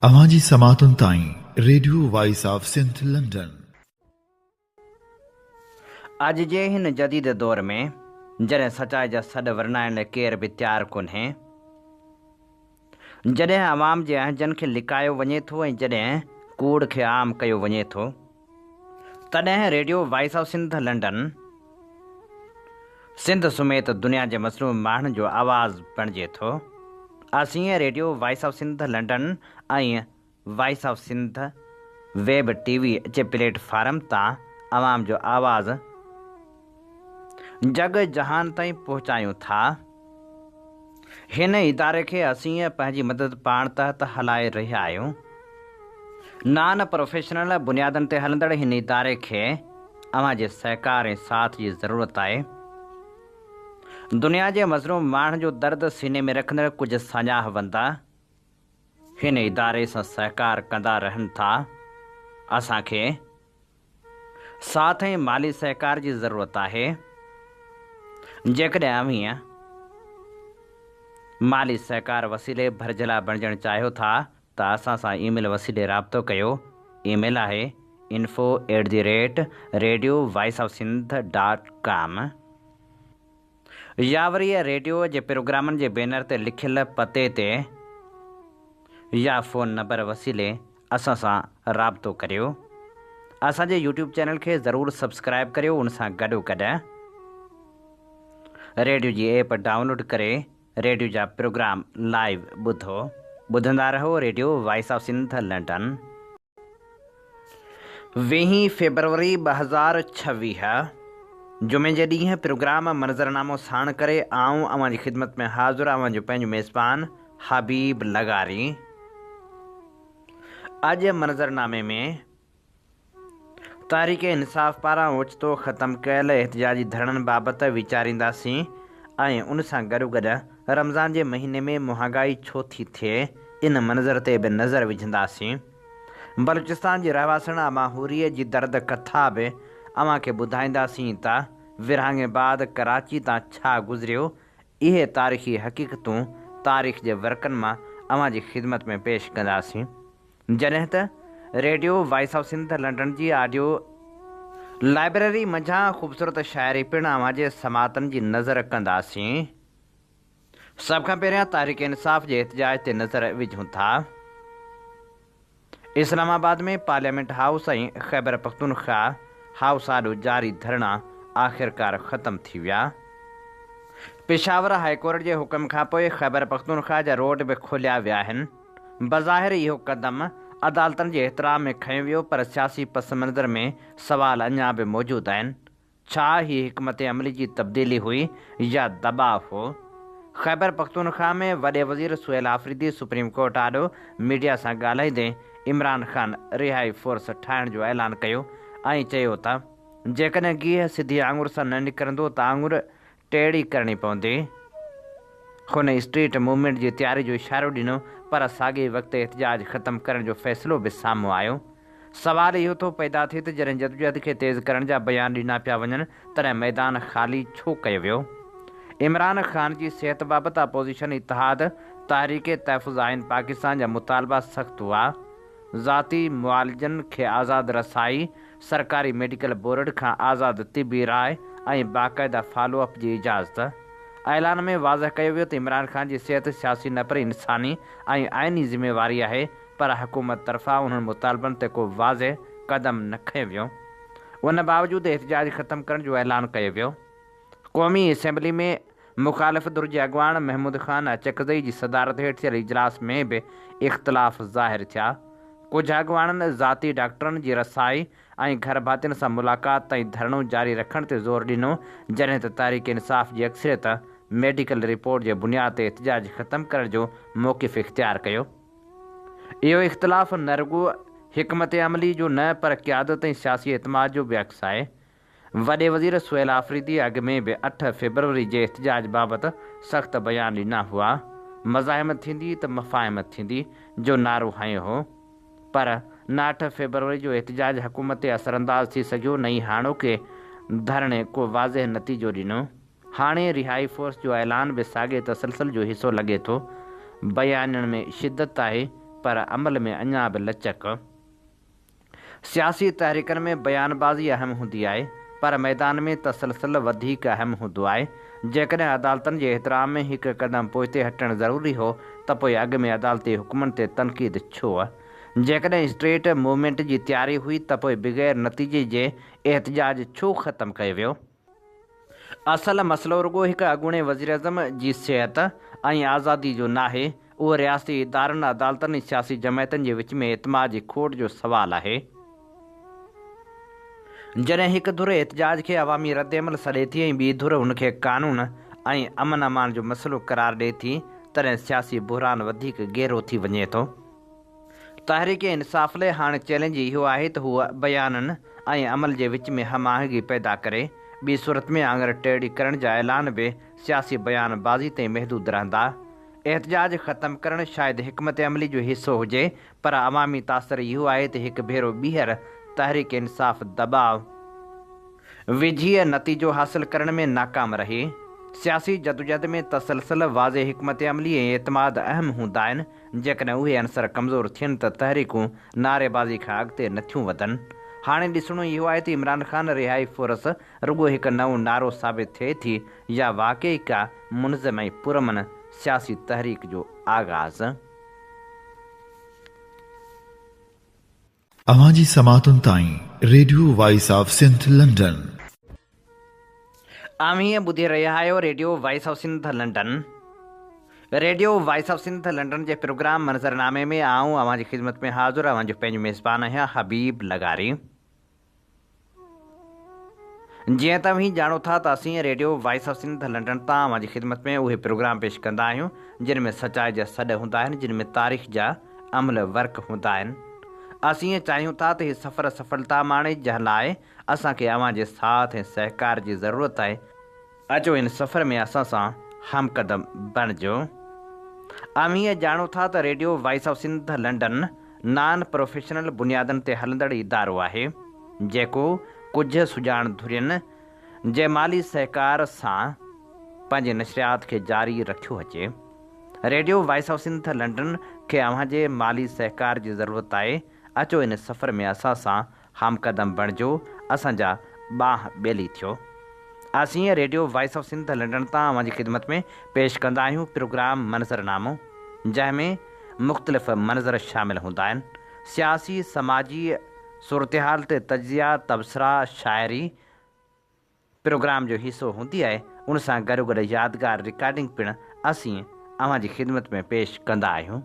اوهان جي سماعتن تائين radio voice of Sindh London. اڄ جي هن جديد دور ۾ جڏهن سچائي جا سڏ ورنائڻ لاء ڪير به تيار ڪونهي، جڏهن عوام جي اهنجن کي لڪايو وڃي ٿو ۽ جڏهن ڪوڙ کي عام ڪيو وڃي ٿو، تڏهن radio voice of Sindh London Sindh سميت دنيا جي مظلوم ماڻهن جو آواز بڻجي ٿو. اسين radio voice of Sindh London ۽ voice of Sindh web T V جي پليٽ فارم تان عوام جو آواز جڳ جهان تائين پهچايون ٿا. هن اداري کي اسين پنهنجي مدد پاڻ تحت هلائي رهيا آهيون. نان پروفيشنل بنيادن تي هلندڙ هن اداري کي اوهان جي سهڪار ۽ ساٿ جي ضرورت آهي. دنيا جي مظلوم ماڻهن جو درد سيني ۾ رکندڙ ڪجهه ساڃاهه وند هن اداري سان سهڪار ڪندا رهن ٿا. اسان کي ساٿ ۽ مالي سهڪار جي ضرورت آهي. جيڪڏهن اوهين مالي سهڪار وسيلي ڀرجهلا بڻجڻ چاهيو ٿا ته اسان سان اي ميل وسيلي رابطو ڪيو. اي ميل آهي info at the rate radio voice of Sindh dot com يا وري ريڊيو جي پروگرامن جي بينر تي لکيل پتي تي يا فون نمبر وسيلي اسان سان رابطو ڪريو. اسان جي يوٽيوب چينل کي ضرور سبسڪرائب ڪريو ان سان گڏو گڏ ريڊيو جي ايپ ڊائونلوڊ ڪري ريڊيو جا پروگرام لائيو ٻڌو. ٻڌندا رهو radio voice of Sindh London. ويهين فيبروري 2026 جمعي جي ڏينهن پروگرام منظرنامو ساڻ ڪري آئون اوهان جي خدمت ۾ حاضر اوهان جو پنهنجو ميزبان حبيب لغاري. اڄ منظرنامي ۾ تحريڪ انصاف پاران اوچتو ختم ڪيل احتجاجي ڌرڻن بابت ويچارينداسين ۽ ان سان گڏوگڏ رمضان جي مهيني ۾ مهانگائي ڇو ٿي ٿئي ان منظر تي به نظر وجهنداسين. بلوچستان جي رهواسڻ اماهوريء جي درد ڪٿا به اوهان کي ٻڌائينداسين ته ورهاڱي بعد ڪراچي تان ڇا گذريو اهي تاريخي حقيقتون تاريخ جي ورقن مان اوهان جي خدمت ۾ پيش ڪنداسين. جڏهن ته radio voice of Sindh London جي آڊيو لائبريري منجهان خوبصورت شاعري پڻ اوهان جي سماعتن جي نظر ڪنداسين. سڀ کان پهريان تحريڪ انصاف جي احتجاج تي نظر وجهون ٿا. اسلام آباد ۾ پارليامينٽ هائوس ۽ خيبرپختونخواهه هائوس آڏو جاري ڌرڻا آخرڪار ختم ٿي ويا. پشاور هاء ڪورٽ جي حڪم کانپوء خيبرپختونخواهه جا روڊ به کوليا ويا آهن. بظاهر اهو قدم عدالتن جي احترام ۾ کنيو ويو پر سياسي پس منظر ۾ سوال اڃا به موجود آهن. ڇا هي حڪمت عملي جي تبديلي هئي يا دٻاء هو؟ خيبرپختونخواهه ۾ وڏي وزير سهيل آفريدي سپريم ڪورٽ آڏو ميڊيا سان ڳالهائيندي عمران خان رهائي فورس ٺاهڻ جو اعلان ڪيو ۽ چيو ته جيڪڏهن گيهه سڌي آڱر سان نه نڪرندو ته آڱر ٽيڙي ڪرڻي پوندي. هن اسٽريٽ موومينٽ جي تياري جو اشارو ڏنو پر ساڳئي وقت احتجاج ختم ڪرڻ جو فيصلو به سامهون آيو. سوال اهو ٿو پيدا ٿئي ته جڏهن جدوجهد کي تيز ڪرڻ جا بيان ڏنا پيا وڃن تڏهن ميدان خالي ڇو ڪيو ويو؟ عمران خان جي صحت بابت اپوزيشن اتحاد تحريڪ تحفظ آئين پاڪستان جا مطالبا سخت هئا، ذاتي معالجن کي آزاد رسائي، سرڪاري ميڊيڪل بورڊ کان آزاد طبي راء ۽ باقاعده فالو اپ جي اجازت. اعلان ۾ واضح ڪيو ويو ته عمران خان جي صحت سياسي نه پر انساني ۽ آئيني ذميواري آهي، پر حڪومت طرفان انهن مطالبن تي ڪو واضح قدم نه کنيو ويو. ان باوجود احتجاج ختم ڪرڻ جو اعلان ڪيو ويو. قومي اسيمبلي ۾ مخالف ڌر جي اڳواڻ محمود خان اچڪزئي جي صدارت هيٺ ٿيل اجلاس ۾ به اختلاف ظاهر ٿيا. ڪجهه اڳواڻن ذاتي ڊاڪٽرن جي رسائي ۽ گهرڀاتين سان ملاقات تائين ڌرڻو جاري رکڻ تي زور ڏنو، جڏهن ته تحريڪ انصاف جي اڪثريت ميڊيڪل رپورٽ جي بنياد تي احتجاج ختم ڪرڻ جو موقف اختيار ڪيو. اهو اختلاف نه رڳو حڪمت عملي جو نه پر قيادت ۽ سياسي اعتماد جو به عڪس آهي. وڏي وزير سهيل آفريدي اڳ ۾ به اٺ فيبروري جي احتجاج بابت سخت بيان ڏنا هئا، مزاحمت ٿيندي ته مفاهمت ٿيندي جو نعرو هنيو هو پر نه اٺ فيبروري جو احتجاج حڪومت تي اثرانداز ٿي سگهيو نه ئي هاڻوڪي ڌرڻي ڪو واضح نتيجو ڏنو. هاڻي رهائي فورس جو اعلان به ساڳئي تسلسل جو حصو لڳي ٿو. بيانين ۾ شدت آهي پر عمل ۾ اڃا به لچڪ. سياسي تحريڪن ۾ بيان بازي اهم هوندي آهي، پر ميدان ۾ تسلسل وڌيڪ اهم هوندو آهي. جيڪڏهن عدالتن جي احترام ۾ هڪ قدم پوئتي هٽڻ ضروري هو ته پوء اڳ ۾ عدالتي حڪمن تي تنقيد ڇو؟ جيڪڏهن اسٽريٽ موومينٽ جي تياري هئي ته پوء بغير نتيجي جي احتجاج ڇو ختم ڪيو ويو؟ اصل مسئلو رڳو هڪ اڳوڻي وزيراعظم جي صحت ۽ آزادي جو ناهي، اهو رياستي ادارن، عدالتن ۽ سياسي جماعتن جي وچ ۾ اعتماد جي کوٽ جو سوال آهي. جڏهن هڪ ڌر احتجاج کي عوامي ردعمل سڏي ٿي ۽ ٻي ڌر ان کي قانون ۽ امن امان جو مسئلو قرار ڏئي ٿي، تڏهن سياسي بحران وڌيڪ گهرو ٿي وڃي ٿو. تحريڪ انصاف لاء هاڻ چئلينج اهو آهي ته هو بيانن ۽ عمل جي وچ ۾ هم آهنگي پيدا ڪري، ٻي صورت ۾ آڱر ٽيڙي ڪرڻ جا اعلان به سياسي بيان بازي تائين محدود رهندا. احتجاج ختم ڪرڻ شايد حڪمت عملي جو حصو هجي پر عوامي تاثر اهو آهي ته هڪ ڀيرو ٻيهر تحريڪ انصاف دٻاء وجهي نتيجو حاصل ڪرڻ ۾ ناڪام رهي. سياسي جدوجهد ۾ تسلسل، واضح حڪمت عملي ۽ اعتماد اهم هوندا آهن، جيڪڏهن اهي عنصر ڪمزور ٿين ته تحريڪون نعريبازي کان اڳتي نٿيون وڌن. هاڻي ڏسڻو اهو آهي ته عمران خان رهائي فورس رڳو هڪ نئون نعرو ثابت ٿئي ٿي يا واقعي ڪا منظم ۽ پرامن سياسي تحريڪ جو آغاز. اوهان جي سماعتن تائين radio voice of Sindh London. اوهين ٻڌي رهيا آهيو radio voice of Sindh London. Radio voice of Sindh London جي پروگرام منظرنامي ۾ آئون اوهان جي خدمت ۾ حاضر اوهان جو پنهنجو ميزبان آهيان حبيب لغاري. جيئن ته اوهين ڄاڻو ٿا ته اسين radio voice of Sindh London تان اوهان جي خدمت ۾ اهي پروگرام پيش ڪندا آهيون جن ۾ سچائي جا سڏ هوندا آهن جن ۾ تاريخ جا املهه ورق هوندا آهن. اسين چاهيون ٿا ته هي سفر سڦلتا ماڻي جنهن لاء اسان کي اوهان جي ساٿ ۽ سهڪار جي ضرورت آهي. اچو هن سفر ۾ اسان سان هم قدم بڻجو. اوهين ڄاڻو ٿا ته radio voice of Sindh London non professional بنيادن تي هلندڙ ادارو آهي، جيڪو ڪجهه سڄاڻ ڌرين جي مالي سهڪار سان پنهنجي نشريات کي جاري رکيو اچي. Radio voice of Sindh London کي اوهان جي مالي سهڪار جي ضرورت آهي. اچو ان سفر ۾ اسان سان هم قدم بڻجو، اسان جا ٻانهن ٻيلي ٿيو. اسين radio voice of Sindh London تان اوهان جي خدمت ۾ پيش ڪندا آهيون پروگرام منظر نامو جنهن ۾ مختلف منظر شامل هوندا آهن. سياسي، سماجي صورتحال تي تجزيا، تبصرا، شاعري، پروگرام جو حصو هوندي آهي ان سان گڏوگڏ يادگار رڪارڊنگ پڻ اسين اوهان جي خدمت ۾ پيش ڪندا آهيون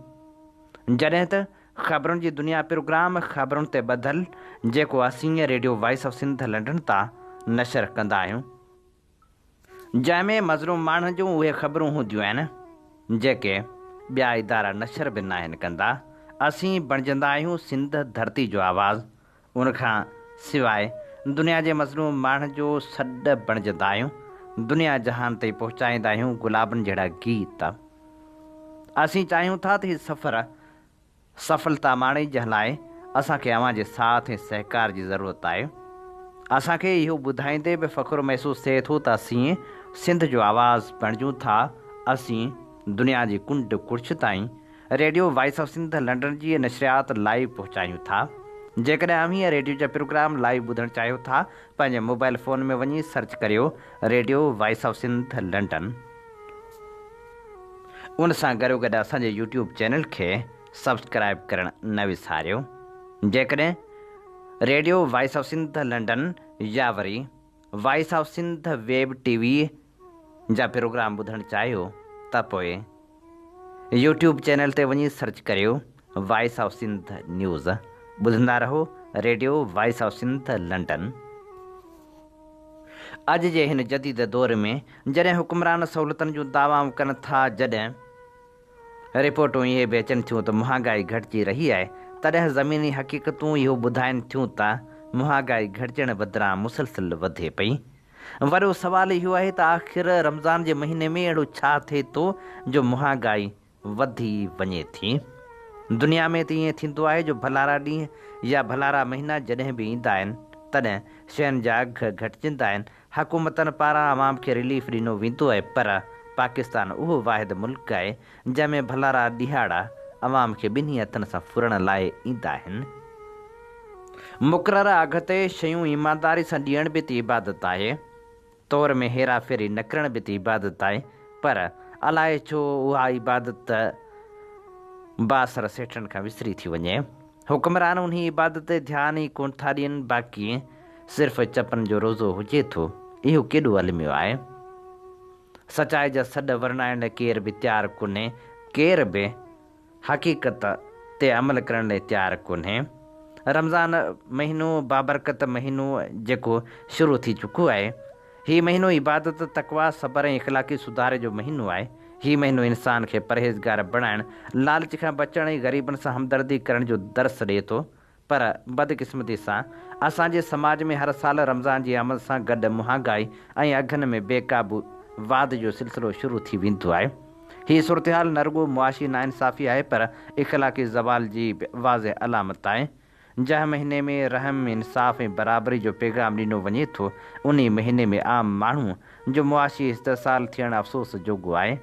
جڏهن ته خبرن جي دنيا پروگرام خبرن تي ٻڌل جيڪو اسين radio voice of Sindh London تان نشر ڪندا آهيون جنهن ۾ مظلوم ماڻهن جون اهي خبرون هونديون آهن جيڪي ٻيا ادارا نشر به ناهن ڪندا اسين بڻجندا آهيون سنڌ ڌرتي جو آواز ان کان سواء دنيا جي مظلوم ماڻهن جو سڏ بڻجندا آهيون، دنيا جهان تائين پهچائيندا آهيون گلابن جهڙا گيت. اسين چاهيون ٿا ته هي سفر سڦلتا ماڻي جنهن لاء اسان کي اوهان جي ساٿ ۽ سهڪار جي ضرورت آهي. اسان کي اهو ٻڌائيندي به فخر محسوس ٿئي ٿو ته اسين سنڌ جو آواز بڻجون ٿا، اسين دنيا جي ڪنڊ ڪڙڇ تائين radio voice of Sindh London جي نشريات لائيو پهچايون ٿا. جيڪڏهن اوهين ريڊيو جا پروگرام لائيو ٻڌڻ چاهيو ٿا پنهنجي موبائل فون ۾ وڃي سرچ ڪريو radio voice of Sindh London. ان سان گڏوگڏ اسان جي يوٽيوب چينل کي سبسڪرائيب ڪرڻ نه وساريو. جيڪڏهن radio voice of Sindh London يا وري voice of Sindh web T V جا پروگرام ٻڌڻ چاهيو ته پوء يوٽيوب چينل تي وڃي سرچ ڪريو وائس آف سنڌ نيوز ٻڌندا رهو radio voice of Sindh London. اڄ جي هن جديد دور ۾ جڏهن حڪمران سهولتن جون دعوائون ڪن ٿا جڏهن رپورٽون اهي به اچن ٿيون ته مهانگائي گهٽجي رهي آهي، تڏهن زميني حقيقتون اهو ٻڌائين ٿيون ته مهانگائي گهٽجڻ بدران مسلسل وڌي پئي. وڏو سوال اهو آهي ته آخر رمضان جي مهيني ۾ اهڙو ڇا ٿئي ٿو جو مهانگائي وڌي وڃي ٿي؟ دنيا ۾ ته ائين ٿيندو آهي جو ڀلارا ڏينهن يا ڀلارا مهينا جڏهن به ايندا آهن، تڏهن شين جا اگهه گهٽجندا آهن حڪومتن پاران عوام کي رليف ڏنو ويندو آهي پر پاڪستان اهو واحد ملڪ آهي جنهن ۾ ڀلارا ڏهاڙا عوام کي ٻنهي هٿن سان ڦرڻ لاء ايندا آهن. مقرره اگهه تي شيون ايمانداري سان ڏيڻ به ته عبادت آهي. تور ۾ هيرا ڦيري نه ڪرڻ به ته عبادت آهي. پر الائي ڇو اها عبادت بااثر سيٺن کان وسري ٿي وڃي. حڪمران انهي عبادت تي ڌيان ئي ڪونه ٿا ڏين باقي صرف چپن جو روزو هجي ٿو. اهو ڪيڏو الميو آهي. سچائي جا سڏ ورنائڻ لاء ڪير به تيار ڪونهي. ڪير به حقيقت تي عمل ڪرڻ لاء تيار ڪونهي. رمضان مهينو بابرڪت مهينو جيڪو شروع ٿي چڪو آهي. هي مهينو عبادت، تقويٰ، صبر ۽ اخلاقي سڌاري جو مهينو آهي. هي مهينو انسان کي پرهيزگار بڻائڻ، لالچ کان بچڻ ۽ غريبن سان همدردي ڪرڻ جو درس ڏئي ٿو. پر بدقسمتي سان اسان جي سماج ۾ هر سال رمضان جي آمد سان گڏ مهانگائي ۽ اگهن ۾ بي قابو واڌ جو سلسلو شروع ٿي ويندو آهي. هي صورتحال نه رڳو معاشي ناانصافي آهي پر اخلاقي زوال جي به واضح علامت آهي. جنهن مهيني ۾ رحم، انصاف ۽ برابري جو پيغام ڏنو وڃي ٿو، انهي مهيني ۾ عام ماڻهو جو معاشي استحصال ٿيڻ افسوس جوڳو آهي.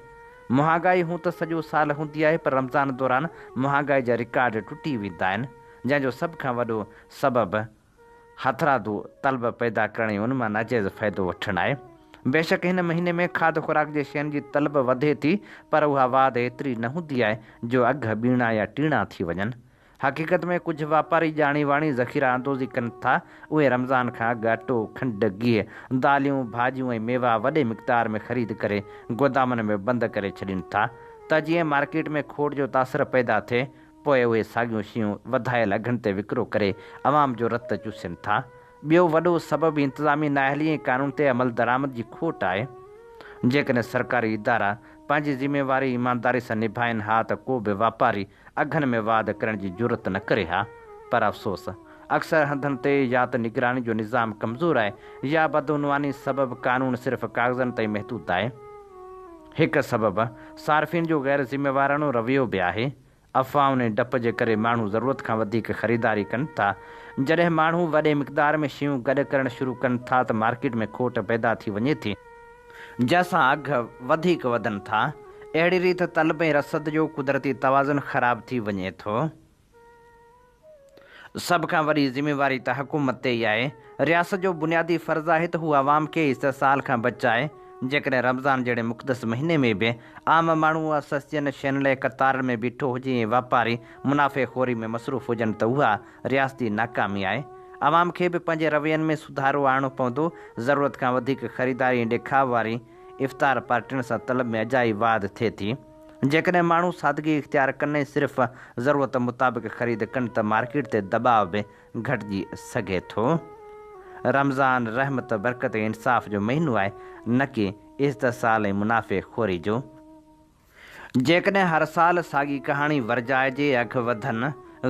مهانگائي هون ته سڄو سال هوندي آهي پر رمضان دوران مهانگائي جا رڪارڊ ٽٽي ويندا آهن، جنهن جو سڀ کان وڏو سبب هٿرادو طلب پيدا ڪرڻ ۽ ان مان ناجائز فائدو وٺڻ آهي. بيشڪ هن مهيني ۾ کاڌ خوراڪ جي شين جي طلب وڌي ٿي پر اها واڌ ايتري نه هوندي آهي جو اگهه ٻيڻا يا ٽيڻا ٿي وڃن. حقيقت ۾ ڪجهه واپاري ڄاڻي واڻي ذخيره اندوزي ڪن ٿا، اهي رمضان کان اڳ اٽو، کنڊ، گيهه، داليون، ڀاڄيون ۽ ميوا وڏي مقدار ۾ خريد ڪري گودامن ۾ بند ڪري ڇڏين ٿا ته جيئن مارڪيٽ ۾ کوٽ جو تاثر پيدا ٿئي، پوء اهي ساڳيون شيون وڌايل اگهن تي وڪرو ڪري عوام جو رت چوسين ٿا. ٻيو وڏو سبب انتظامي نااهلي ۽ قانون تي عملدرآمد جي کوٽ آهي. جيڪڏهن سرڪاري ادارا پنهنجي ذميواري ايمانداري سان نڀائين ها ته ڪو به واپاري اگهن ۾ واڌ ڪرڻ جي جرئت نه ڪري ها پر افسوس اڪثر هنڌن تي يا ته نگراني جو نظام ڪمزور آهي يا بدعنواني سبب قانون صرف ڪاغذن تائين محدود آهي. هڪ سبب صارفين جو غير ذميواراڻو رويو به آهي. افواهن ۽ ڊپ جي ڪري ماڻهو ضرورت کان وڌيڪ خريداري ڪن ٿا. جڏهن ماڻهو وڏي مقدار ۾ شيون گڏ ڪرڻ شروع ڪن ٿا ته مارڪيٽ ۾ کوٽ پيدا ٿي وڃي ٿي. جنهن سان اگهه وڌيڪ وڌن ٿا. اهڙي ريت طلب ۽ رسد جو قدرتي توازن خراب ٿي وڃي ٿو. سڀ کان وڏي ذميواري ته حڪومت تي ئي آهي. رياست جو بنيادي فرض آهي ته هو عوام کي استحصال کان بچائي. جيڪڏهن رمضان جهڙي مقدس مهيني ۾ به عام ماڻهو سستين شين لاء قطارن ۾ بيٺو هجي ۽ واپاري منافعي خوري ۾ مصروف هجن ته اها رياستي ناڪامي آهي. عوام کي به پنهنجي روين ۾ سڌارو آڻڻو پوندو. ضرورت کان وڌيڪ خريداري ۽ ڏيکاء واري افطار پارٽين سان طلب ۾ اجائي واڌ ٿئي ٿي. جيڪڏهن ماڻهو سادگي اختيار ڪن ۽ صرف ضرورت مطابق خريد ڪن ته مارڪيٽ تي دٻاء به گهٽجي سگهي ٿو. رمضان رحمت، برڪت ۽ انصاف جو مهينو آهي، نه ڪي استحصال ۽ منافعي خوري جو. جيڪڏهن هر سال ساڳي ڪهاڻي ورجائجي، اگهه وڌن،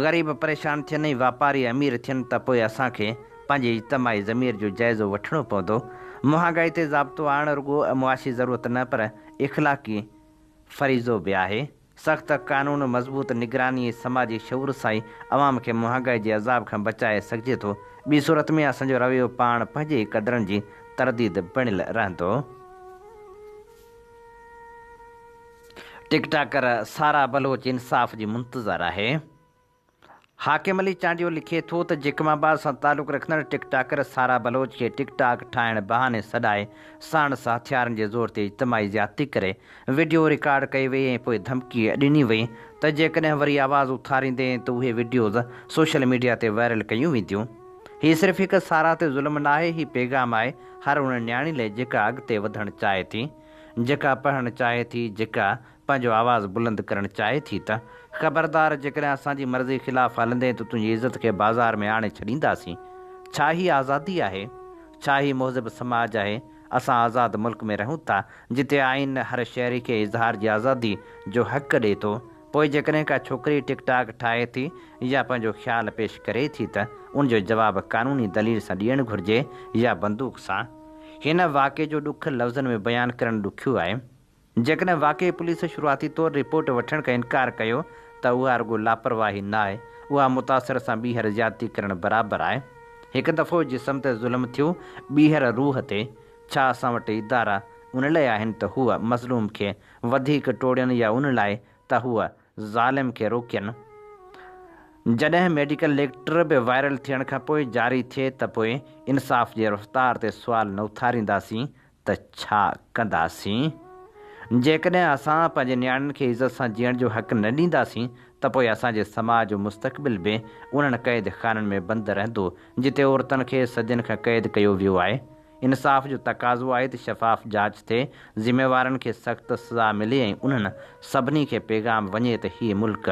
غريب پريشان ٿين ۽ واپاري امير ٿين ته پوء اسان کي پنهنجي اجتماعي ضمير جو جائزو وٺڻو پوندو. مهانگائي تي ضابطو آڻڻ رڳو معاشي ضرورت نه پر اخلاقي فريضو به آهي. سخت قانون، مضبوط نگراني ۽ سماجي شعور سان ئي عوام کي مهانگائي جي عذاب کان بچائي سگهجي ٿو. ٻي صورت ۾ اسان جو رويو پاڻ پنهنجي ئي قدرن جي ترديد بڻيل رهندو. ٽڪ ٽاڪر سارا بلوچ انصاف جي منتظر آهي. حاڪم علي چانڊيو لکي ٿو ته جيڪب آباد سان تعلق رکندڙ ٽڪ ٽاڪر سارا بلوچ کي ٽڪ ٽاڪ ٺاهڻ بهاني سڏائي ساڻس هٿيارن جي زور تي اجتماعي زيادتي ڪري وڊيو رڪارڊ ڪئي وئي ۽ پوء ڌمڪي ڏني وئي ته جيڪڏهن وري آواز اٿاريندين ته اهي وڊيوز سوشل ميڊيا تي وائرل ڪيون وينديون. هي صرف هڪ سارا تي ظلم ناهي هي پيغام آهي هر ان نياڻي لئي جيڪا اڳتي وڌڻ چاهي ٿي، جيڪا پڙهڻ چاهي ٿي، جيڪا پنهنجو آواز بلند ڪرڻ چاهي ٿي ته، خبردار جيڪڏهن اسان جي مرضي خلاف هلندين ته تنهنجي عزت کي بازار ۾ آڻي ڇڏينداسين. ڇا هي آزادي آهي؟ ڇا هي مهذب سماج آهي؟ اسان آزاد ملڪ ۾ رهون ٿا، جتي آئين هر شهري کي اظهار جي آزادي جو حق ڏئي ٿو. پوء جيڪڏهن ڪا ڇوڪري ٽڪ ٽاڪ ٺاهي ٿي يا پنهنجو خيال پيش ڪري ٿي ته ان جو جواب قانوني دليل سان ڏيڻ گهرجي يا بندوق سان. هن واقعي جو ڏک لفظن ۾ بيان ڪرڻ ڏکيو آهي. جيڪڏهن واقعي پوليس شروعاتي طور رپورٽ وٺڻ کان انڪار ڪيو ته اها رڳو لاپرواهي ناهي، اها متاثر سان ٻيهر زيادتي ڪرڻ برابر آهي. هڪ دفعو جسم تي ظلم ٿيو، ٻيهر روح تي. ڇا اسان وٽ ادارا ان لاء آهن ته هو مظلوم کي وڌيڪ ٽوڙين يا ان لاء ته هو ظالم کي روڪين. جڏهن ميڊيڪل ليٽر به وائرل ٿيڻ کانپوء جاري ٿئي ته پوء انصاف جي رفتار تي سوال نه اٿارينداسين ته ڇا ڪنداسين؟ جيڪڏهن اسان پنهنجي نياڻين کي عزت سان جيئڻ جو حق نه ڏينداسين ته پوء اسان جي سماج جو مستقبل به انهن قيد خانن ۾ بند رهندو جتي عورتن کي صدين کان قيد ڪيو ويو آهي. انصاف جو تقاضو آهي ته شفاف جاچ ٿئي، ذميوارن کي سخت سزا ملي ۽ انهن سڀني کي پيغام وڃي ته هي ملڪ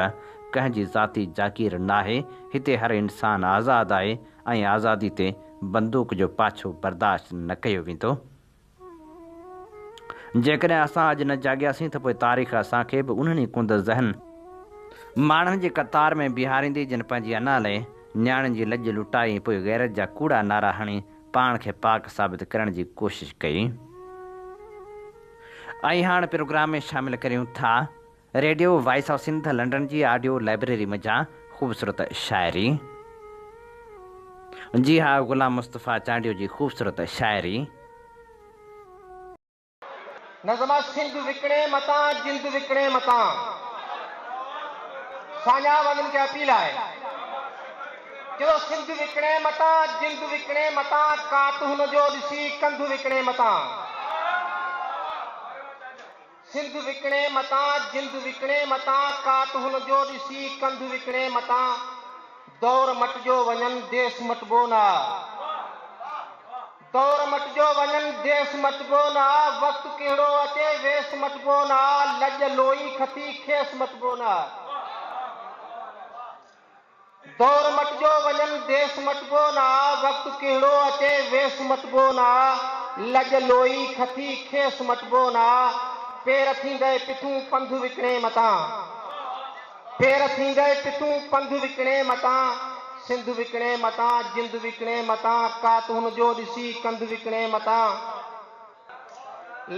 ڪنهن جي ذاتي جاگير ناهي، هتي هر انسان آزاد آهي ۽ آزادي تي بندوق جو پاڇو برداشت نه ڪيو ويندو. جيڪڏهن اسان اڄ نه جاڳياسين ته پوء تاريخ اسان کي به انهن ئي ڪند ذهن ماڻهن جي قطار ۾ بيهاريندي جن پنهنجي انا لئه نياڻين جي لڄ لٽائي ۽ پوء غيرت جا ڪوڙا نعرا هڻي پاڻ کي پاڪ ثابت ڪرڻ جي ڪوشش ڪئي. ۽ هاڻ پروگرام ۾ شامل ڪريون ٿا radio voice of Sindh London جي آڊيو لائبريري منجهان خوبصورت شاعري. جي ها غلام مصطفيٰ چانڊيو جي خوبصورت شاعري. نظم سنڌ وڪڻي متان جند وڪڻي متان ساڃاهه وندن کي اپيل آهي چيو سنڌ وڪڻي متان جند وڪڻي متان ڪات هن جو ڏسي ڪنڌ وڪڻي متان سنڌ وڪڻي متان جند وڪڻي متان ڪات هن جو ڏسي ڪنڌ وڪڻي متان دور مٽجو وڃن ديس مٽبو نه آ دور مٽجو وڃن ديس مٽبو نه آ وقت ڪهڙو اچي ويس مٽبو نه آ لڄ لوئي کٿي کيس مٽبو نه آ. دور مٽجو وڃن ديس مٽبو نه آ وقت ڪهڙو اچي ويس مٽبو نه آ لڄ لوئي کٿي کيس مٽبو نه آ پير ٿيندئي پٿون پنڌ وڪڻي متان پير ٿيندئي پٿون پنڌ وڪڻي متان سنڌ وڪڻي متان جند وڪڻي متان ڪات هن جو ڏسي ڪنڌ وڪڻي متان.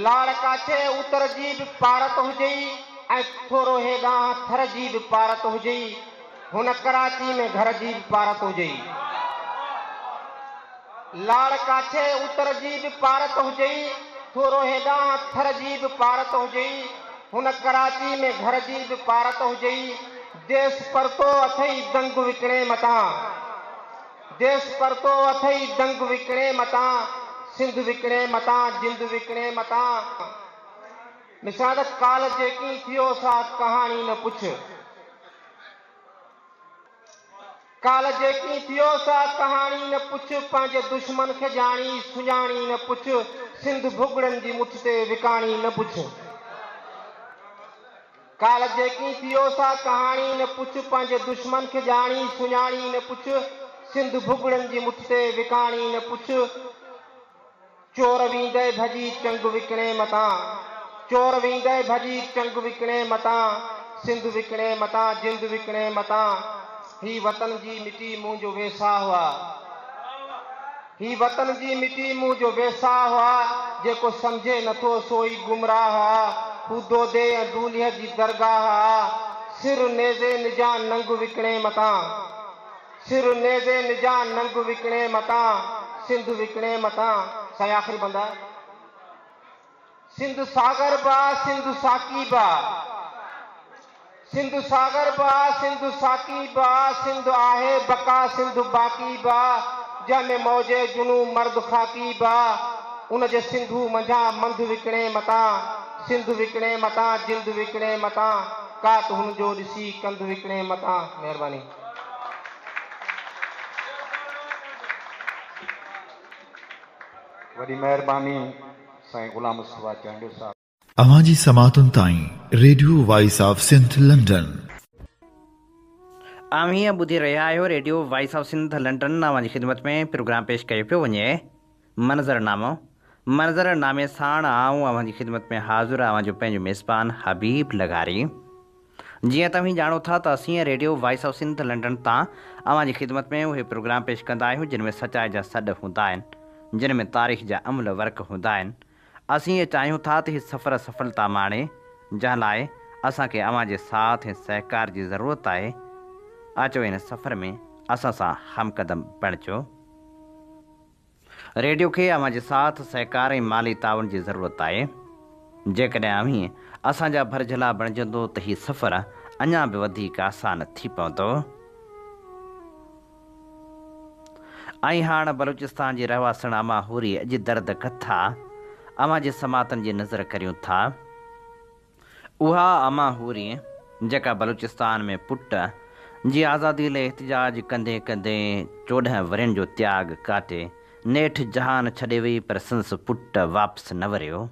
لاڙ ڪاڇي اتر جي به پارت هجئي ۽ ٿورو هيڏانهن ٿر جي به پارت هجئي، هن ڪراچي ۾ گهر جي به پارت هجئي. لاڙ ڪاڇي اتر جي به پارت هجئي، ٿورو هيڏانهن ٿر جي به پارت هجئي، هن ڪراچي ۾ گهر جي به پارت هجئي، ديس پرتو اٿئي دنگ وڪڻي متان. ديس پرتو اٿئي دنگ وڪڻي متان، سنڌ وڪڻي متان، جند وڪڻي متان. مثال ڪالهه جيڪي ٿيو سا ڪهاڻي نه پڇ. ڪالهه جيڪي ٿيو سا ڪهاڻي نه پڇ، پنهنجي دشمن کي ڄاڻي سڃاڻي نه پڇ، سنڌ ڀڳڙن جي مٺ تي وڪاڻي نه پڇ. ڪالهه جيڪي ٿيو سا ڪهاڻي نه پڇ، پنهنجي دشمن کي ڄاڻي سڃاڻي نه پڇ، سنڌ ڀڳڙن جي مٺ تي وڪاڻي نه پڇ، چور ويندئي ڀڄي چنگ وڪڻي متان، چور ويندئي ڀڄي چنگ وڪڻي متان، سنڌ وڪڻي متان جند وڪڻي متان، هي وطن جي مٽي منهنجو ويساهه آ. هي وطن جي مٽي منهنجو ويساهه آ، جيڪو سمجهي نٿو سو ئي گمراهه آ، هو دودي ۽ دولهه جي درگاهه آ، سر نيزي نجان ننگ وڪڻي متان، سر نيزي نجان ننگ وڪڻي متان، سنڌ وڪڻي متان. سائين آخري بند آ. سنڌ ساگر به آ سنڌ ساقي به آ سنڌ ساگر به آ سنڌ ساقي به آ سنڌ آهي بقا سنڌ باقي به آ جنهن ۾ موج جنون مرد خاڪي به آ ان جي سنڌو منجهان منڌ وڪڻي متان سنڌ وڪڻي متان جند وڪڻي متان ڪات هن جو ڏسي ڪنڌ وڪڻي متان مهرباني. وڏي مهرباني سائين غلام مصطفيٰ چانڊيو صاحب. اوهان جي سماعتن تائين radio voice of Sindh London. اوهين ٻڌي رهيا آهيو radio voice of Sindh London اوهان جي خدمت ۾ پروگرام پيش ڪيو پيو وڃي منظر نامو منظر نامي ساڻ آئون اوهان جي خدمت ۾ حاضر اوهان جو پنهنجو ميزبان حبيب لغاري. جيئن توهين ڄاڻو ٿا ته اسين radio voice of Sindh London تان اوهان جي خدمت ۾ اهي پروگرام پيش ڪندا آهيون جن ۾ سچائي جا سڏ هوندا آهن جن ۾ تاريخ جا املهه ورق هوندا آهن. اسين اهي چاهيون ٿا ته هي سفر سڦلتا ماڻي جنهن لاء اسان کي اوهان جي ساٿ ۽ سهڪار جي ضرورت آهي. اچو هن سفر ۾ اسان سان همقدم بڻجو. ريڊيو کي اوهان جي ساٿ، سهڪار ۽ مالي تعاون جي ضرورت آهي. جيڪڏهن اوهين اسان جا ڀرجهلا بڻجندو ته هي سفر اڃا به وڌيڪ آسان ٿي پوندو. ۽ هاڻ بلوچستان جي رهواسڻ اما حوريء جي درد ڪٿا اوهان جي سماعتن جي نذر ڪريون ٿا. اها اما حوري جيڪا بلوچستان ۾ پٽ جي آزادي لئه احتجاج ڪندي ڪندي 14 ورهين جو تياڳ ڪاٽي نيٺ جهان ڇڏي وئي پر سندس پٽ واپس نه وريو.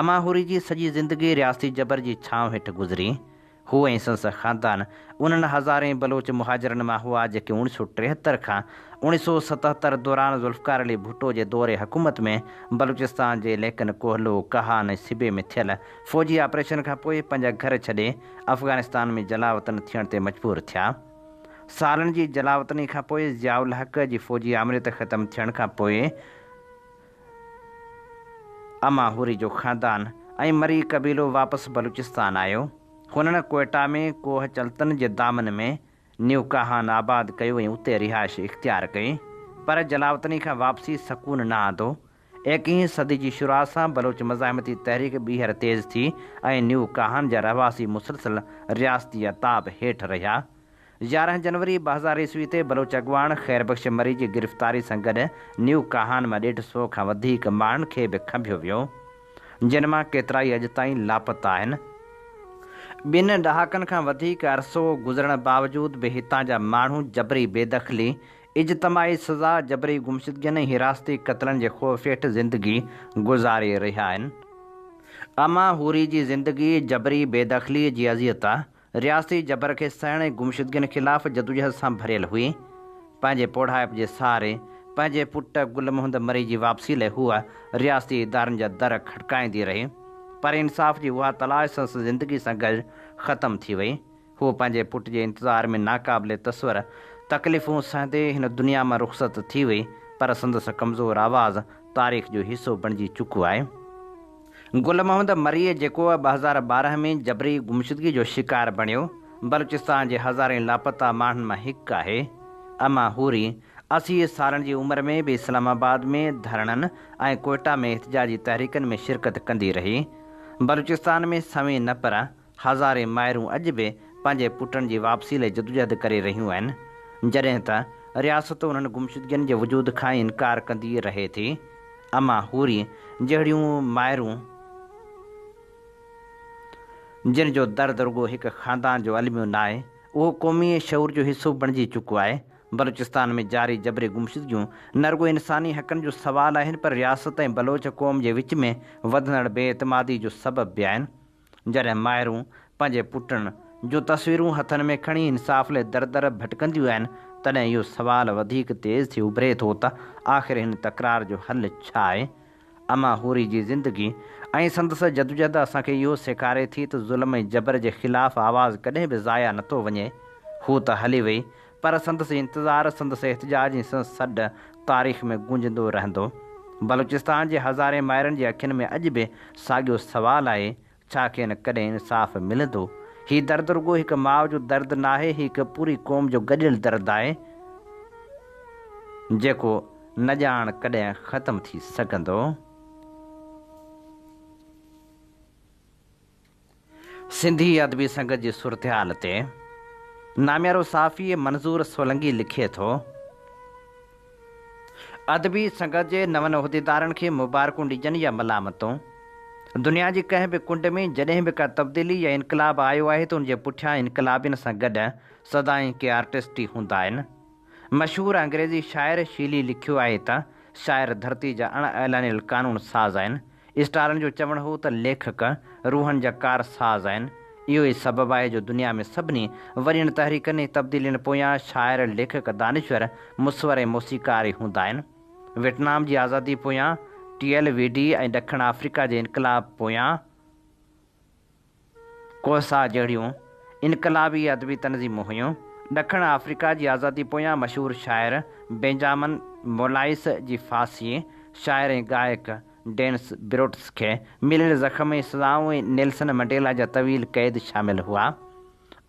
اما حوري جي سڄي زندگي رياستي جبر جي ڇانو هيٺ گذري. هو ۽ سندس خاندان انهن هزارين بلوچ مهاجرن مان هئا جيڪي 1973 کان 1977 دوران ذوالفقار علي ڀٽو جي دور حڪومت ۾ بلوچستان جي علائقن ڪوهلو، ڪهان ۽ سبي ۾ ٿيل فوجي آپريشن کان پوء پنهنجا گهر ڇڏي افغانستان ۾ جلاوطن ٿيڻ تي مجبور ٿيا. سالن جي جلاوطني کان پوء ضياء الحق جي فوجي آمريت ختم ٿيڻ کان پوء اما حوري جو خاندان ۽ مري قبيلو واپس بلوچستان آيو. هنن ڪوئيٽا ۾ ڪوهه چلتن جي دامن ۾ نيو ڪاهان آباد ڪيو ۽ اتي رهائش اختيار ڪئي. پر جلاوطني کان واپسي سڪون نه آندو. ايڪيهين صدي جي شروعات سان بلوچ مزاحمتي تحريڪ ٻيهر تيز ٿي ۽ نيو ڪاهان جا رهواسي مسلسل رياستي عتاب هيٺ رهيا. 11 جنوري 2000 عيسوي تي بلوچ اڳواڻ خير بخش مري جي گرفتاري سان گڏ نيو ڪاهان مان ڏيڍ سئو کان وڌيڪ ماڻهن کي به کنڀيو ويو، جن مان ڪيترائي اڄ تائين لاپتا آهن. ٻن ڏهاڪن کان وڌيڪ عرصو گذرڻ باوجود به هتان جا ماڻهو جبري بيدخلي، اجتماعي سزا، جبري گمشدگين ۽ حراستي قتلن جي خوف هيٺ زندگي گذاري رهيا آهن. اما حوري جي زندگي جبري بيدخلي جي اذيت رياستي جبر کي سهڻ ۽ گمشدگين خلاف جدوجهد سان ڀريل هئي. پنهنجي پوڙهائپ جي سهاري، پنهنجي پٽ گل محمد مري جي واپسي لئه هوء رياستي ادارن جا در کڙڪائيندي رهي. پر انصاف جي اها تلاش سندس زندگي سان گڏ ختم ٿي وئي. هوء پنهنجي پٽ جي انتظار ۾ ناقابل تصور تڪليفون سهندي هن دنيا مان رخصت ٿي وئي، پر سندس ڪمزور آواز تاريخ جو حصو بڻجي چڪو آهي. گل محمد مريء جيڪو 2012 ۾ جبري گمشدگي جو شڪار بڻيو، بلوچستان جي هزارين لاپتا ماڻهن مان هڪ آهي. اما حوري 80 سالن جي عمر ۾ به اسلام آباد ۾ ڌرڻن ۽ ڪوئيٽا ۾ احتجاجي تحريڪن ۾ شرڪت ڪندي رهي. بلوچستان ۾ سوين نه پر هزارين مائرون اڄ به پنهنجي پٽن جي واپسي لئه جدوجهد ڪري رهيون آهن، جڏهن ته رياست انهن گمشدگين جي وجود کان ئي انڪار ڪندي رهي ٿي. اما حوري جهڙيون مائرون، جن جو درد رڳو هڪ خاندان جو الميو ناهي، اهو قومي شعور جو حصو بڻجي چڪو آهي. بلوچستان ۾ جاري جبري گمشدگيون نه رڳو انساني حقن جو سوال آهن پر رياست ۽ بلوچ قوم جي وچ ۾ وڌندڙ بي اعتمادي جو سبب به آهن. جڏهن مائرون پنهنجي پٽن جون تصويرون هٿن ۾ کڻي انصاف لئه در در ڀٽڪنديون آهن، تڏهن اهو سوال وڌيڪ تيز ٿي اڀري ٿو ته آخر هن تڪرار جو حل ڇا آهي؟ اما حوري جي زندگي ۽ سندس جدوجهد اسان کي اهو سيکاري ٿي ته ظلم ۽ جبر جي خلاف آواز ڪڏهن به ضايع نٿو وڃي. هوء ته هلي وئي، پر سندس انتظار، سندس احتجاج ۽ سندس سڏ تاريخ ۾ گونجندو رهندو. بلوچستان جي هزارين مائرن جي اکين ۾ اڄ به ساڳيو سوال آهي، ڇا کين ڪڏهن انصاف ملندو؟ هي درد رڳو هڪ ماء جو درد ناهي، هي هڪ پوري قوم جو گڏيل درد آهي، جيڪو نه ڄاڻ ڪڏهن ختم ٿي سگهندو. سنڌي ادبي سنگت جي صورتحال تي ناميارو صحافي منظور سولنگي لکي ٿو، ادبي سنگت جي نون عهديدارن کي مبارڪون ڏجن يا ملامتون؟ دنيا جي ڪنهن به ڪنڊ ۾ جڏهن به ڪا تبديلي يا انقلاب آيو آهي ته ان جي پٺيان انقلابين سان گڏ سدائين ڪي آرٽسٽ ئي هوندا آهن. مشهور انگريزي شاعر شيلي لکيو آهي ته شاعر ڌرتي جا اڻ اعلانيل قانون ساز آهن. اسٽالن جو چوڻ هو ته ليکڪ روحن جا ڪار ساز آهن. اهو ئي سبب آهي جو دنيا ۾ سڀني وڏين تحريڪن ۽ تبديلين پويان شاعر، ليکڪ، دانشور، مصور ۽ موسيقار ئي هوندا آهن. ويٽنام جي آزادي پويان ٽي ايل وي ڊي ۽ ڏکڻ آفريڪا جي انقلاب پويان ڪوسا جهڙيون انقلابي ادبي تنظيمون هيون. ڏکڻ آفريڪا جي آزادي پويان مشهور شاعر بينجامن مولائيس جي ڦاسي، شاعر ۽ گائڪ ڊينس بروٽس کي مليل زخم ۽ سزائون ۽ نيلسن منڊيلا جا طويل قيد شامل هئا.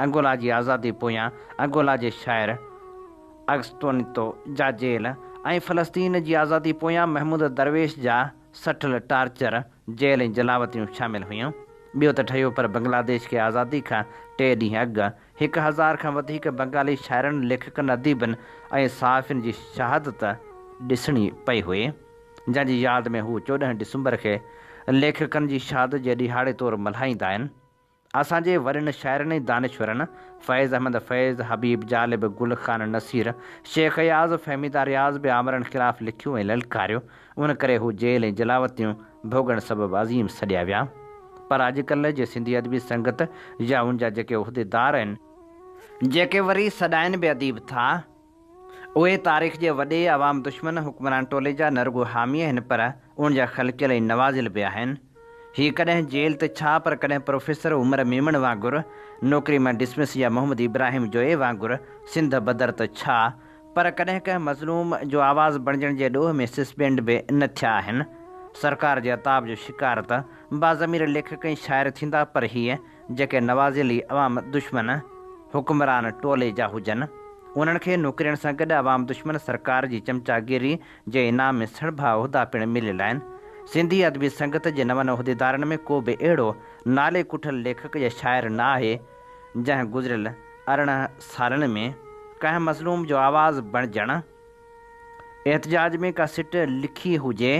انگولا جي آزادي پويان انگولا جي شاعر اگستونيتو جا جيل ۽ فلسطين جي آزادي پويان محمود درويش جا سٺل ٽارچر، جيل ۽ جلاوطنيون شامل هيون. ٻيو ته ٺهيو پر بنگلاديش کي آزادي کان ٽي ڏينهن اڳ 1000 کان وڌيڪ بنگالي شاعرن، ليکڪن، اديبن ۽ صحافين جي شهادت ڏسڻي پئي هئي، جنهن جي ياد ۾ هو 14 ڊسمبر کي ليکڪن جي شهادت جي ڏهاڙي طور ملهائيندا آهن. اسان جي وڏن شاعرن ۽ دانشورن فيض احمد فيض، حبيب جالب، گل خان نصير، شيخ اياز، فهميده رياض به آمرن خلاف لکيو ۽ للڪاريو، ان ڪري هو جيل ۽ جلاوطنيون ڀوڳڻ سبب عظيم سڏيا ويا. پر اڄڪلهه جي سنڌي ادبي سنگت يا ان جا جيڪي عهديدار آهن، جيڪي وري سڏائن به اديب ٿا، اهي تاريخ جي وڏي عوام دشمن حڪمران ٽولي جا نه رڳو حامي آهن پر ان جا خلقيل ۽ نوازيل به آهن. هي ڪڏهن جيل ته ڇا پر ڪڏهن پروفيسر عمر ميمڻ وانگر نوڪري مان ڊسمس يا محمد ابراهيم جويي وانگر سنڌ بدر ته ڇا پر ڪڏهن ڪنهن مظلوم جو آواز بڻجڻ جي ڏوهه ۾ سسپينڊ به نه ٿيا آهن. سرڪار جي عتاب جو شڪار ته باضمير ليکڪ ۽ شاعر ٿيندا پر هي جيڪي نوازيل ئي عوام دشمن حڪمران ٽولي جا هجن، انهن کي نوڪرين سان گڏ عوام دشمن سرڪار جي چمچاگيري جي انعام ۾ سڻڀا عهدا پڻ مليل آهن. سنڌي ادبي سنگت جي نون عهديدارن ۾ ڪو به اهڙو نالي ڪٺل ليکڪ يا شاعر نه آهي، جنهن گذريل 18 سالن ۾ ڪنهن مظلوم جو آواز بڻجڻ، احتجاج ۾ ڪا سٽ لکي هجي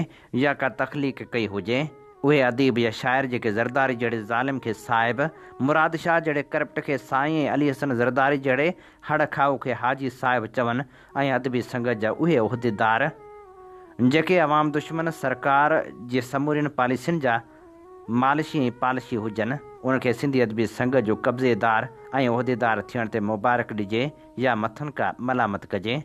يا ڪا تخليق ڪئي هجي. اهي اديب يا شاعر جيڪي زرداري جهڙي ظالم کي صاحب، مراد شاهه جهڙي ڪرپٽ کي سائين ۽ علي حسن زرداري جهڙي هڙ کائو کي حاجي صاحب چون ۽ ادبي سنگت جا اهي عهديدار جيڪي عوام دشمن سرڪار جي سمورين پاليسين جا مالشي ۽ پالشي هجن، انهن کي سنڌي ادبي سنگت جو قبضيدار ۽ عهديدار ٿيڻ تي مبارڪ ڏجي يا مٿن ڪا ملامت ڪجي.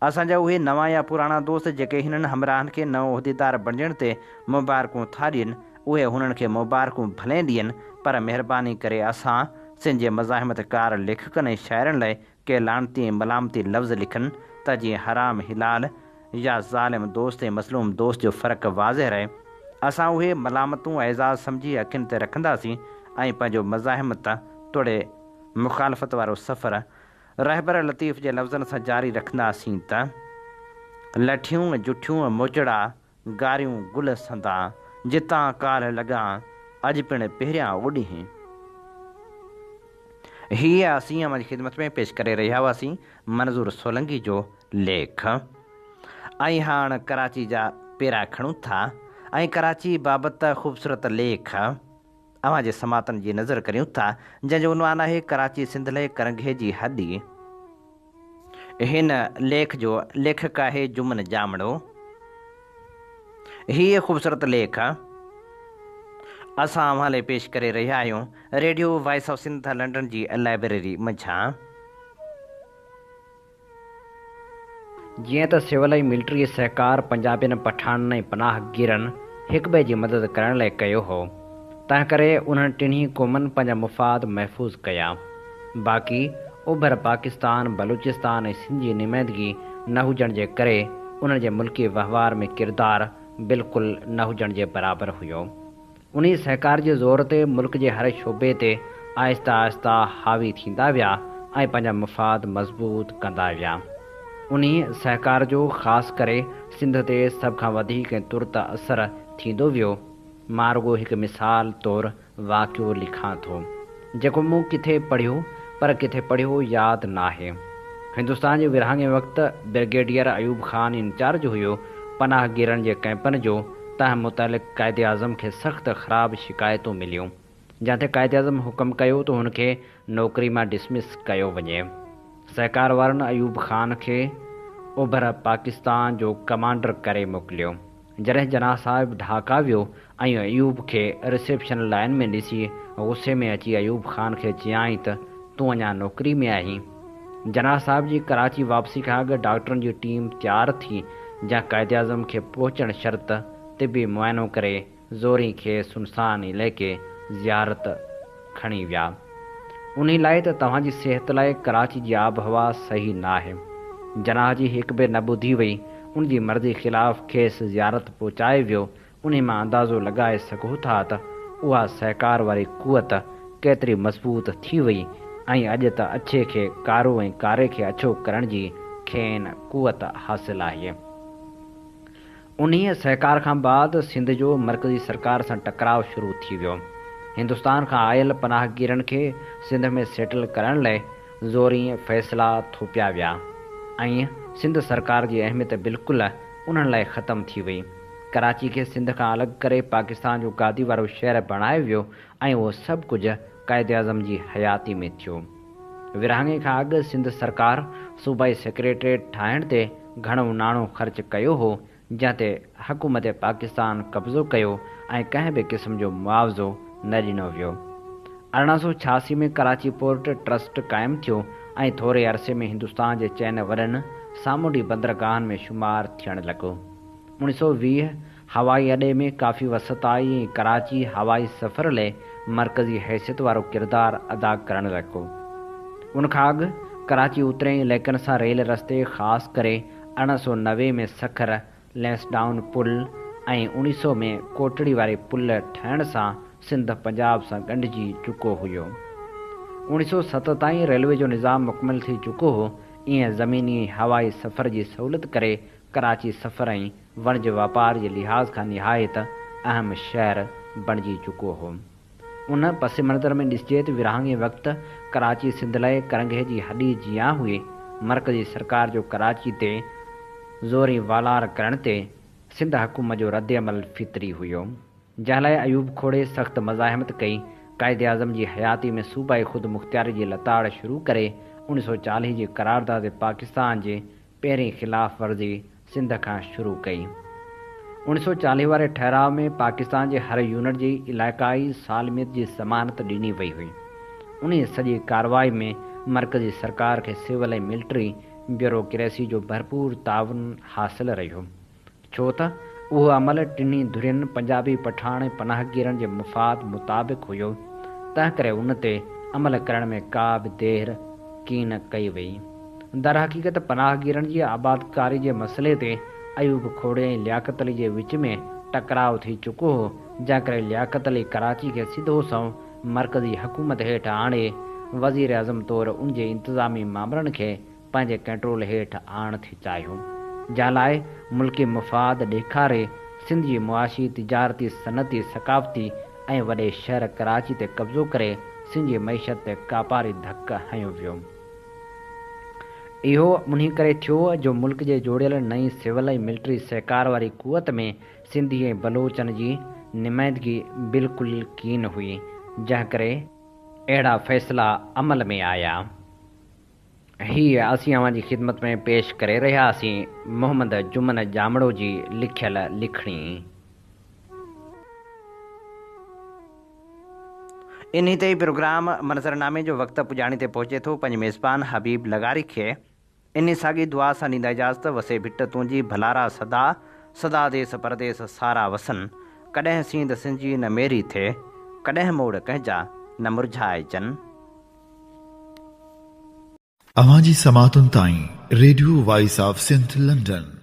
اسان جا اهي نوان يا پراڻا دوست جيڪي هنن همراهن کي نئون عهديدار بڻجڻ تي مبارڪون ٿا ڏين، اهي هنن کي مبارڪون ڀلين ڏين، پر مهرباني ڪري اسان سنڌ جي مزاحمت ڪار ليکڪن ۽ شاعرن لاء ڪي لعنتي ۽ ملامتي لفظ لکن ته جيئن حرام حلال يا ظالم دوست ۽ مظلوم دوست جو فرق واضح رهي. اسان اهي ملامتون اعزاز سمجهي اکين تي رکنداسين ۽ پنهنجو مزاحمت توڙي مخالفت وارو سفر رهبر لطيف جي لفظن سان جاري رکنداسين ته، لٺيون جٺيون موچڙا، گاريون گل سندا، جتان ڪالهه لڳان، اڄ پڻ پهريان اوڏهين. هيء اسين اوهان جي خدمت ۾ پيش ڪري رهيا هئاسين منظور سولنگي جو ليک. ۽ هاڻ ڪراچي جا پيرا کڻون ٿا ۽ ڪراچي بابت خوبصورت ليک. اوهان جي سماعتن جي نظر ڪريون ٿا، جنهن جو عنوان آهي ڪراچي سنڌ لئه ڪرنگهي جي هڏي. هن ليک جو ليکڪ آهي جمن ڄامڙو. هيء خوبصورت ليک اسان اوهان لئه پيش ڪري رهيا آهيون radio voice of Sindh London جي لائبريري منجهان. جيئن ته سول ۽ ملٽري سهڪار پنجابين، پٺاڻن ۽ پناهگيرن هڪٻئي جي مدد ڪرڻ لاء ڪيو هو، تنهنڪري انهن ٽنهي قومن پنهنجا مفاد محفوظ ڪيا. باقي اوڀر پاڪستان، بلوچستان ۽ سنڌ جي نمائندگي نه هجڻ جي ڪري انهن جي ملڪي وهنوار ۾ ڪردار بلڪل نه هجڻ جي برابر هيو. انهيء سهڪار جي زور تي ملڪ جي هر شعبي تي آهستي آهستي حاوي ٿيندا ويا ۽ پنهنجا مفاد مضبوط ڪندا ويا. انهيء سهڪار جو خاص ڪري سنڌ تي سڀ کان وڌيڪ ۽ ترت اثر ٿيندو ويو. مان رڳو هڪ مثال طور واقعو لکان ٿو، جيڪو مون ڪٿي پڙهيو، پر ڪٿي پڙهيو ياد ناهي. هندستان جي ورهاڱي وقت برگيڊيئر ايوب خان انچارج هيو پناهگيرن جي ڪئمپن جو، تنهن متعلق قائداعظم کي سخت خراب شڪايتون مليون، جنهن تي قائداعظم حڪم ڪيو ته هن کي نوڪري مان ڊسمس ڪيو وڃي. سهڪار وارن ايوب خان کي اوڀر پاڪستان جو ڪمانڊر ڪري موڪليو. جڏهن جناح صاحب ڍاڪا ويو ۽ ايوب کي رسيپشن لائين ۾ ڏسي غصي ۾ اچي ايوب خان کي چيائين ته تون اڃا نوڪري ۾ آهين؟ جناح صاحب جي ڪراچي واپسي کان اڳ ڊاڪٽرن جي ٽيم تيار ٿي جنهن قائداعظم کي پهچڻ شرط طبي معائنو ڪري زوري کي سنسان علائقي زيارت کڻي ويا. انهي لاء ته توهان جي صحت لاء ڪراچي جي آبهوا صحيح ناهي. جناح جي هڪ به نه ٻڌي وئي، ان جي مرضي خلاف کيس زيارت پهچائي ويو، انهي مان اندازو لڳائي سگهو ٿا ته اها سهڪار واري قوت ڪيتري مضبوط ٿي وئي ۽ اڄ ته اڇي کي ڪارو ۽ ڪاري کي اڇو ڪرڻ جي کين قوت حاصل آهي. انهيء سهڪار کان بعد سنڌ جو مرڪزي سرڪار سان ٽڪراء شروع ٿي ويو. هندستان کان آيل پناهگيرن کي سنڌ ۾ سيٽل ڪرڻ لئه زورين فيصلا ٿوپيا ويا ۽ سنڌ سرڪار جي اهميت بلڪل انهن لاء ختم ٿي وئي. ڪراچي کي سنڌ کان الڳ ڪري پاڪستان جو گادي وارو شهر بڻايو ويو ۽ اهو سڀ ڪجهه قائداعظم جي حياتي ۾ ٿيو. ورهاڱي کان اڳ سنڌ سرڪار صوبائي سيڪريٽريٽ ٺاهڻ تي گهڻو ناڻو خرچ ڪيو هو، جنهن تي حڪومت پاڪستان قبضو ڪيو ۽ ڪنهن به قسم جو معاوضو نه ڏنو ويو. 1886 ۾ ڪراچي پورٽ ٽرسٽ قائم ٿيو ۽ ٿوري عرصي ۾ هندستان جي چئن وڏن سامونڊي بندرگاهن ۾ شمار ٿيڻ لڳو. 1920 هوائي اڏي ۾ ڪافي وسعت آئي ۽ ڪراچي هوائي سفر لئه مرڪزي حيثيت وارو ڪردار ادا ڪرڻ لڳو. ان کان اڳ ڪراچي اترئين علائقن سان ريل رستي خاص ڪري 1890 ۾ سکر لينسڊائون پل ۽ 1900 ۾ ڪوٽڙي واري پل ٺهڻ سان سنڌ پنجاب سان ڳنڍجي چڪو هيو. 1907 تائين ريلوي جو نظام مڪمل ٿي چڪو هو. ايئن زميني ۽ هوائي سفر جي سهولت ڪري ڪراچي سفر ۽ وڻج واپار جي لحاظ کان نهايت اهم شهر بڻجي چڪو هو. ان پس منظر ۾ ڏسجي ته ورهاڱي وقت ڪراچي سنڌ لاء ڪرنگهي جي هڏي جيان هئي. مرڪزي سرڪار جو ڪراچي تي زوري والار ڪرڻ تي سنڌ حڪومت جو ردعمل فطري هيو. جنهن لاء ايوب کوڙي سخت مزاحمت ڪئي. قائداعظم جي حياتي ۾ صوبائي خودمختياري جي لتاڙ شروع ڪري 1940 جي قرارداد پاڪستان جي پهرين خلاف ورزي سنڌ کان شروع ڪئي. 1940 واري ٺهراء ۾ پاڪستان جي هر يونٽ جي علائقائي سالميت جي ضمانت ڏني وئي هئي. انهيء سڄي ڪارروائي ۾ مرڪزي سرڪار کي سول ۽ ملٽري بيوروڪريسي جو ڀرپور تعاون حاصل رهيو. ڇو ته اهو عمل ٽنهي ڌرين پنجابي پٺاڻ ۽ پناهگيرن جي مفاد مطابق هيو، تنهنڪري ان تي عمل ڪرڻ ۾ ڪا به دير ڪين ڪئي وئي. درحقيقت پناهگيرن جي آبادڪاري جي مسئلي تي ايوب کوڙي ۽ لياقت علي جي وچ ۾ ٽڪراء ٿي چڪو هو، جنهن ڪري لياقت علي ڪراچي کي سڌو سنئون مرڪزي حڪومت هيٺ آڻي وزيراعظم طور ان جي انتظامي مامرن کي پنهنجي ڪنٽرول هيٺ آڻڻ ٿي چاهيو، جنهن لاء ملڪي مفاد ڏيکاري سنڌ جي معاشي، تجارتي، صنعتي، ثقافتي ۽ وڏي شهر ڪراچي تي قبضو ڪري سنڌ جي معيشت تي ڪاپاري ڌڪ هنيو ويو. اهو انهي ڪري ٿيو جو ملڪ جي جوڙيل نئين سول ۽ ملٽري سهڪار واري قوت ۾ سنڌي ۽ بلوچن جي نمائندگي بلڪل ڪين هئي، جنهن ڪري اهڙا فيصلا عمل ۾ آيا. هيء اسين اوهان جي خدمت ۾ پيش ڪري رهياسين محمد جمن ڄامڙو جي لکيل لکڻي. انهي تي ئي پروگرام منظرنامي جو وقت پڄاڻي تي پهچي ٿو. پنهنجي ميزبان حبيب لغاري کي انهي ساڳي دعا سان ڏيندا اجازت، وسي ڀٽ تنهنجي ڀلارا سدا، سدا ديس پرديس سارا وسن، ڪڏهن سينڌ سنجي نه ميري ٿئي، ڪڏهن موڙ ڪنهن جا نه مرجهائجن. اوهان جي سماعتن تائين radio voice of Sindh London.